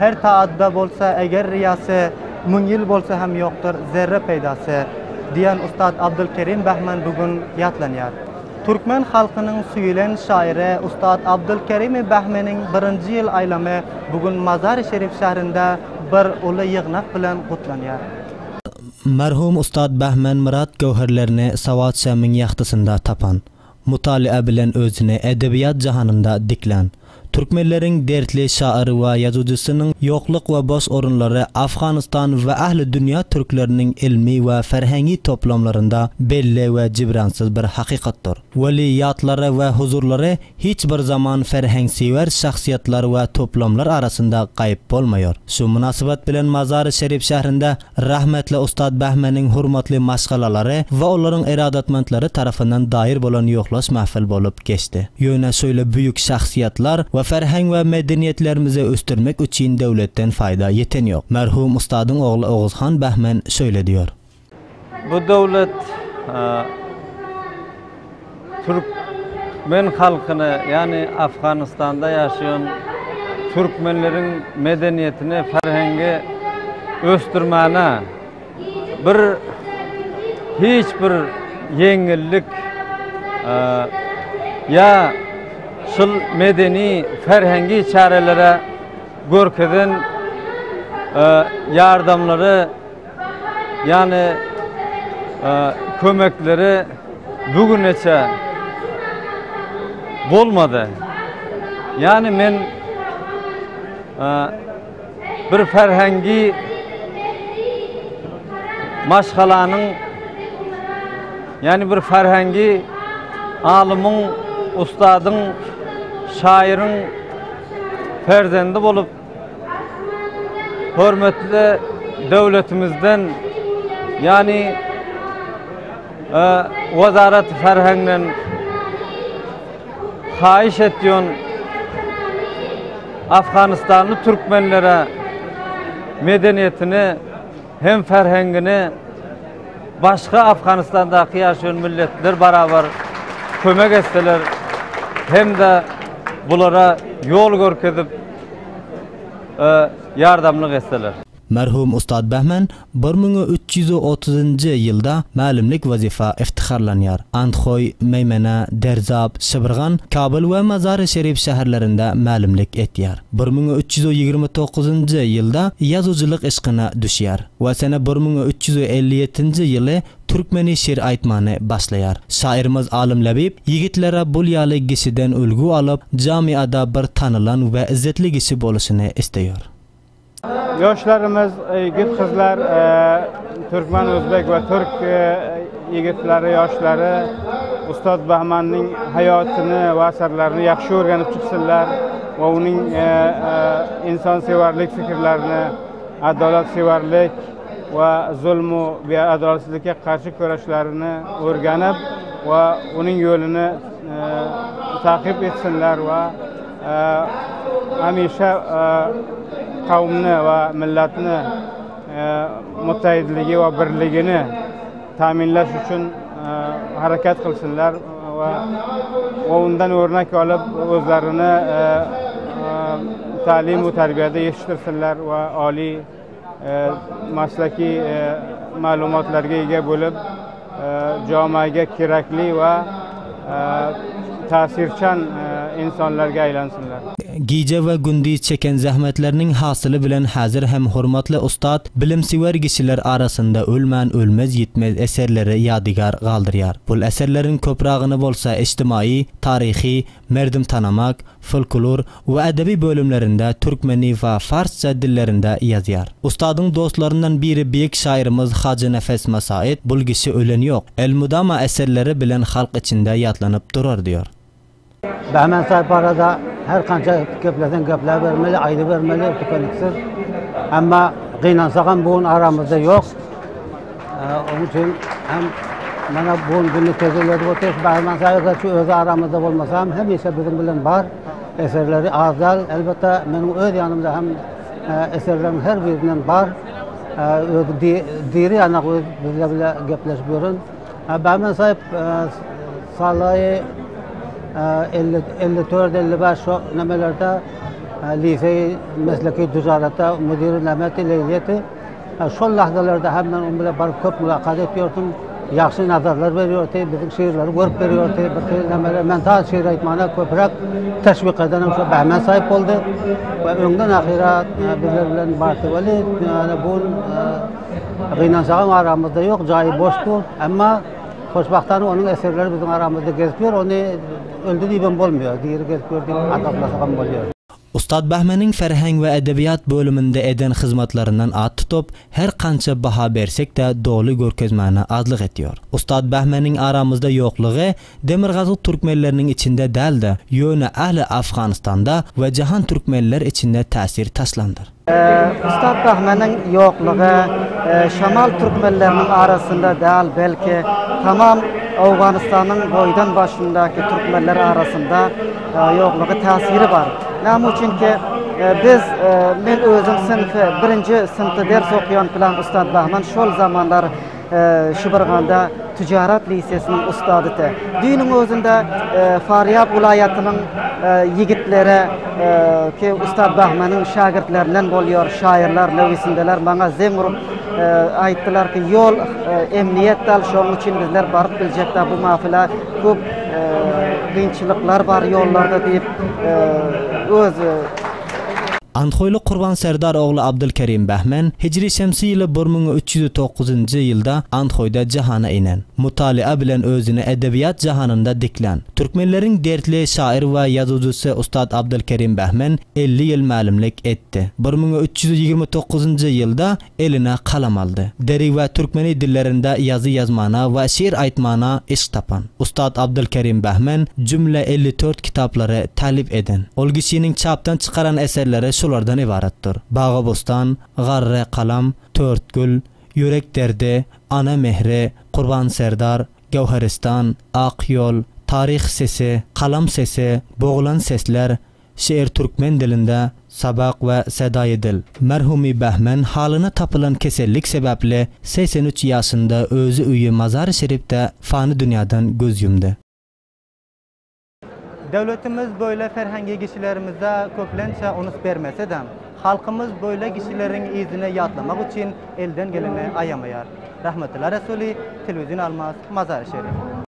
Her taatda bolsa eger riýasy, Müň ýyl bolsa hem ýokdur zerre peýdasy diýen ussat Abdylkerim Bähmen bu gün ýatlanýar. Türkmen halkynyň söýülen şaýyry ussat Abdylkerimi Bähmeniň birinji ýyl aýlamy bu gün Mazary-Şerif şäherinde bir uly ýygnak bilen gutlanýar. Merhum ussat Bähmen Myrat göwherlerini Sawat şämiň ýagtysynda tapan, mutalya bilen özüni edebiýat jahanynda diklän, türkmenleriň dertli şaýyr we ýazyjysynyň ýokluk we boş orunlary Afganystan we ähli dünýä türkleriniň ylmy we ferhengi toplamlarynda belli we jibransyz bir hakykatdyr. Weli ýatlary we huzurlary hiç bir zaman ferhengsöýer şahsyýetler we toplamlar arasynda gaýyp bolmaýar. Şu mynasybat bilen Mazary-Şerif şährinde Rahmetli Ustad Bähmeniň hormatly maşgalalary we olaryň iradatmentlary tarapyndan daýyr bolan ýoklaş mähfil bolup geçdi. Ýöne şeýle büýük şahsyýetler we ferheng we medeniýetlerimizi ösdürmek üçin döwletden faýda ýeten ýok. Merhum Ustadyň ogly Oguzhan Bähmen şeýle diýor. Bu döwlet türkmen halkyny, ýagny Afganystanda ýaşaýan türkmenleriň medeniýetini, ferhengi ösdürmäne bir hiç bir ýeňillik ýa şul medeni ferhengi çärelere görkezen ýardamlary Ýagny kömekleri bu güneçe bolmady. Ýagny men bir ferhengi maşgalanyň ýagny bir ferhengi alymyň, ustadyň, şaýyryň perzendi bolup Hormatly döwletimizden, ýagny Wezarat Ferhengden haýyş etýän Afganistanly türkmenlere medeniýetini hem ferhengini başga Afganistandaky ýaşaýan milletler barabar kömek etseler hem-de bulara ýol görkezip ýardamlyk etseler. Merhum Ustad Bähmen 1330-njy ýylda mälimlik wezipa iftiharlanýar. Andhoý, Meýmene, Derzap, Şybyrgan, Kabul we Mazary-Şerif şäherlerinde mälimlik etýär. 1329-njy ýylda ýazyjylyk yşkyna düşýär we sene 1357-nji ýyly türkmeni şir aýtmany başlaýar. Şaýyrymyz Alym Lebip ýigitlere bul ýaly kişiden ülgü alyp, jamiada bir tanylan we izzetli kişi boluşyny isleýär. Ýaşlarymyz, ýigit-gyzlar, türkmen, özbek we türk ýigitleri, ýaşlary Ustad Bahmanyň haýatyny we eserlerini ýagşy öwrenip çyksynlar we onuň ynsansewerlik pikirlerini, adalatsewerlik we zulmu we adalatsyzlyka garşy göreşlerini öwrenip we onuň ýoluny takyp etsinler we Hemişe kowumyny we milletini muttaidligi we birligini täminleş üçin hereket kylsynlar we ondan örnek alyp özlerini talim we terbiýede ýetişdirsinler we aly maslaki maglumatlarga ega bo'lib jamoaga kerakli va ta'sirchan insonlarga aylansinlar. Gije we gündiz çeken zähmetleriniň hasyly bilen häzir hem hormatly ussat bilimsüwer kişiler arasynda ölmän ölmez-ýitmez eserleri ýadygär galdyrýar. Bul eserleriň köprägini bolsa ijtimaýy, taryhy, Merdim tanamak, folklor we edebi bölümlerinde türkmeni we farsça dillerinde ýazýar. Ustadyň dostlaryndan biri beýik şaýyrymyz Hajy Nefes Masaid Bul kişi ölen ýok, elmydama eserleri bilen halk içinde ýatlanyp durar diýor. Bähmen saýyp barada her kança gepleseň gepläbermeli, aýdybermeli tükeniksiz. Emma gynansagam bu gün aramyzda ýok. Onuň üçin hem mana bu günü tecelli edip otyrys. Bähmen saýyp özi aramyzda bolmasa hem hemişe biziň bilen bar. Eserleri az däl. Elbetde meniň öz ýanymda hem eserleriň her birinden bar. Özi diri ýanak öz bizle bile gepleşip ýören. Bähmen saýyp salaýy 54-55 şo nemelerde. Liseý mesleki tijaretde müdiri nämeti leýliýeti. Şol lahzalarda hem men onuň bilen baryp köp mulakat etýärdim. Ýagşy nazarlar berýärdi, biziň şygyrlary görüp berýärdi. Bir hili nämeler, men saz şygyr aýtmagyna köpräk teşwik edenem şo Bähmen saýyp boldy. We öňden ahyra bizler bilen bardy weli, ýöne bu gün gynansagam aramyzda ýok, jaýy boş dur. Emma hoşbagtana onuň eserleri biziň aramyzda gezip ýör, ony öldi diýibem bolmaýar, diri gezip ýör diýip hasaplasak hem bolýar. Ussat Bähmeniň ferheng we edebiýat bölüminde eden hyzmatlaryndan at tutup, her kança baha bersek-de doly görkezmäne azlyk etýär. Ussat Bähmeniň aramyzda ýoklugy demirgazyk türkmenleriniň içinde däl-de, ýöne ähli Afganystanda we jahan türkmenler içinde täsir taşlandyr. Ussat Bähmeniň ýoklugy şamal türkmenleriniň arasynda däl, belki tamam Owganystanyň boýdan başyndaky türkmenler arasynda ýoklugy täsiri bar. Näme üçin ki, biz, men özüm synpy, birinji synpda ders okaýan pylan ussat Bahman şol zamanlar Şibirganda tijarat lisesiniň ussadydy. Düýnüň özünde Farýab welaýatynyň ýigitleri ki ussat Bahmanyň şägirtlerinden bolýar, şaýyrlar, newisindeler maňa zeň urup aýtdylar ki, ýol emniýet dal, şonuň üçin bizler baryp biljek däl bu mafila köp kynçylyklar bar ýollarda diýip öz Andhoýly Gurban Serdar ogly Abdylkerim Bähmen hijri şemsi ýyly 1309-njy ýylda Andhoýda jahana inen. Mutalya bilen özüni edebiýat jahanynda diklän. Türkmenleriň dertli şaýyr we ýazyjysy ussat Abdylkerim Bähmen 50 ýyl mälimlik etdi. 1329-njy ýylda eline kalam aldy. Deri we türkmeni dillerinde ýazy ýazmana we şyr aýtmana yşk tapan. Ussat Abdylkerim Bähmen jümle 54 kitaplary talip eden. Ol kişiniň çapdan çykaran eserleri şulardan ybaratdyr, Bagy-bostan, Garry kalam, Törtgül, Ýürek derdi, Ana mehri, Gurban serdar, Göwheristan, Ak ýol, Taryh sesi, Kalam sesi, Bogulan sesler, Şygyr türkmen dilinde, Sabak we Sedaýy dil. Merhumy Bähmen halyna tapylan kesellik sebäpli 83 ýaşynda özi öýi Mazary Şerifde fany dünýadan göz ýumdy. Döwletimiz böyle ferhengi kişilerimize köplençe unus bermese-de, halkymyz böyle kişileriň yzyny ýatlamak üçin elden geleni aýamaýar. Rahmetulla Resuli, Telewizin Almaz, Mazary Şerif.